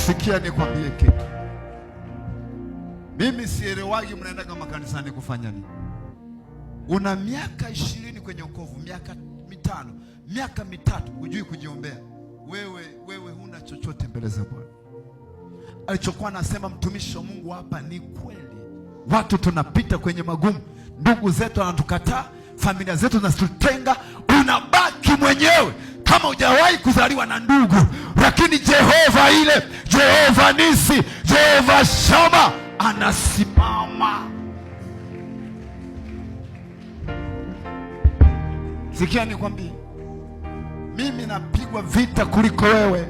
Sikia nikwambie kitu. Mimi sielewagi mnaenda makanisani kufanya nini? Una miaka 20 kwenye wokovu, miaka 5, miaka 3, hujui kujiombea. Wewe huna chochote mbele za Bwana. Alichokuwa anasema mtumishi wa Mungu hapa ni kweli. Watu tunapita kwenye magumu, ndugu zetu wanatukataa, familia zetu zinatutenga, unabaki mwenyewe kama hujawahi kuzaliwa na ndugu. Lakini Jehova ile, Jehova Nisi, Jehova Shama anasimama. Sikia nikwambie, mimi napigwa vita kuliko wewe,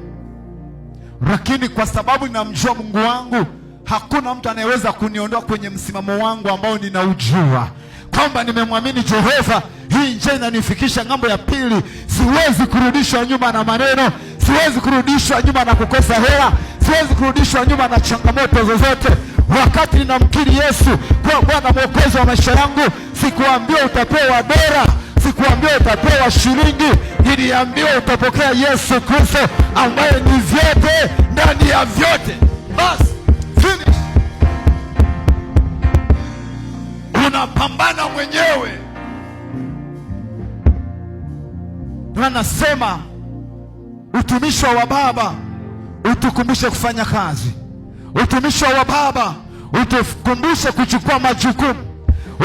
lakini kwa sababu ninamjua Mungu wangu, hakuna mtu anayeweza kuniondoa kwenye msimamo wangu ambao ninaujua kwamba nimemwamini Jehova. Hii njia inanifikisha ng'ambo ya pili. Siwezi kurudishwa nyuma na maneno, siwezi kurudishwa nyuma na kukosa hela, siwezi kurudishwa nyuma na changamoto zozote. Wakati ninamkiri Yesu kuwa Bwana Mwokozi wa maisha yangu, sikuambiwa utapewa dola, sikuambiwa utapewa shilingi, niliambiwa utapokea Yesu Kristo ambaye ni vyote ndani ya vyote. Basi finish. Unapambana mwenyewe. Nasema utumishi wa baba utukumbushe kufanya kazi. Utumishi wa baba utukumbushe kuchukua majukumu.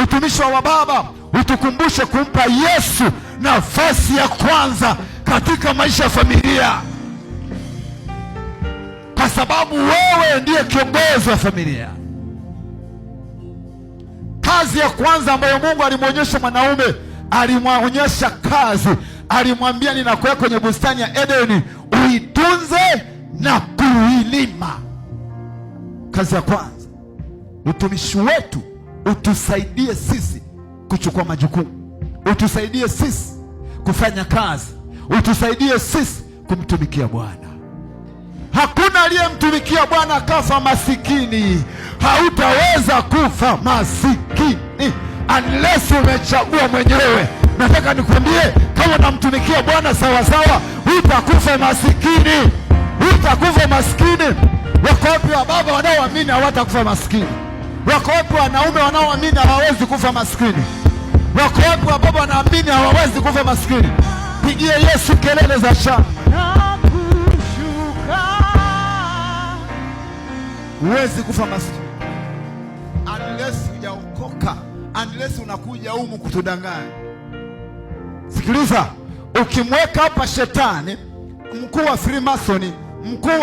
Utumishi wa baba utukumbushe kumpa Yesu nafasi ya kwanza katika maisha ya familia, kwa sababu wewe ndiye kiongozi wa familia. Kazi ya kwanza ambayo Mungu alimwonyesha mwanaume, alimwonyesha kazi, alimwambia ninakuweka kwenye bustani ya Edeni uitunze na kuilima. Kazi ya kwanza, utumishi wetu utusaidie sisi kuchukua majukumu, utusaidie sisi kufanya kazi, utusaidie sisi kumtumikia Bwana. Hakuna aliyemtumikia Bwana akafa masikini. Hautaweza kufa masikini unless umechagua mwenyewe. Nataka nikwambie, kama unamtumikia Bwana sawasawa, utakufa masikini, utakufa masikini. Wako wapi wa baba wanaoamini hawatakufa masikini? Wako wapi wanaume wanaoamini hawawezi kufa masikini? Wako wapi wa baba wanaamini hawawezi kufa masikini? Pigie Yesu kelele za shangwe. Huwezi kufa masikini unless hujaokoka, unless unakuja humu kutudanganya. Sikiliza, ukimweka hapa shetani mkuu wa Freemason, mkuu wa